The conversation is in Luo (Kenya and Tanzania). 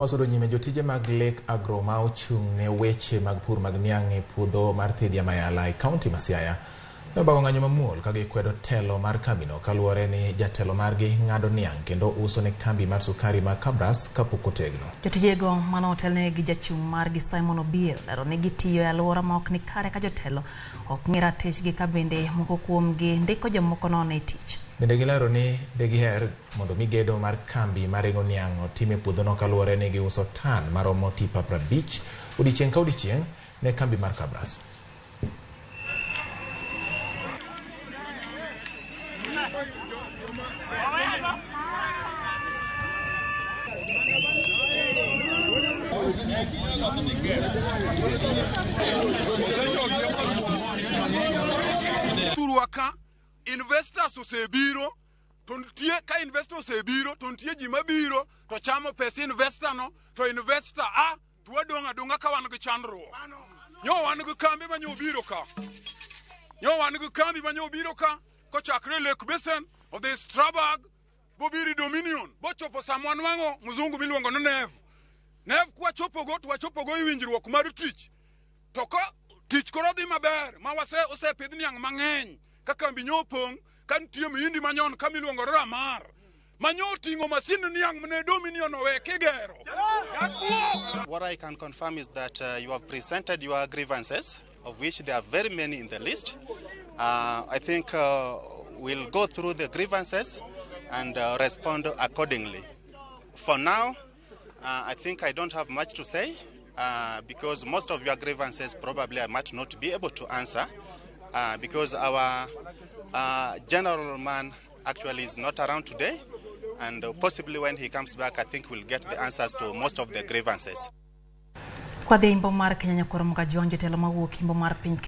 Wasudo nyime jotije mag Lake Agro ma ochung' ne weche mag pur mag niang' e puodho mar Thidhia Mayala e kaunti ma Siaya ne obago ng'anyo mamuol ka gikwedo telo mar kambino kaluwore ni jatelo margi ng'ado niang' kendo uso ne kambi mar sukari ma Kabras kapok otegno. Jotijego mane otelnegi gi jachung' margi Simon Obiero lero ni gitiyo e alwora ma ok ni kare ka jotelo ok ng'i ratichgi ka bende moko kuomgi ndiko jomoko nono e tich. Bende gilero ni degiher mondo mi gedo mar kambi mar rego niang' otim e puodhono kaluwore ni giuso tan maromo tipa 50 odiechieng' ka odiechieng' ne kambi mar Kabras. Thurwa ka investors osebiro to nitie ka investor osebiro to nitie ji mabiro to chamo pes investor no to investor a to wadong' adong'a ka wan gi chandruok. Nyo wan gi kambi ma nyo obiro ka. Nyo wan gi kambi ma nyo obiro ka kochakre Lake Basin odhi Strabag bobiro Dominion bochopo sama wanwang'o mzungu miluongo ni Nev. Nev kwachopogo to wachopogo e winjruok mar tich. To ka tich koro dhi maber ma wase osepidh niang' mang'eny ka kambi nyo opong' ka nitie mihindi manyon ka miluongo ni Ramar manyo oting'o masin niang' mane Dominion owe kigero. What I can confirm is that you have presented your grievances, of which there are very many in the list. I think we'll go through the grievances and respond accordingly. For now, I think I don't have much to say because most of your grievances probably I might not be able to answer because our general man actually is not around today, and possibly when he comes back, I think we'll get the answers to most of the grievances. Kwadhi imbo mar Kenya nyakoro Mokajwang' jotelo mawuok imbo mar piny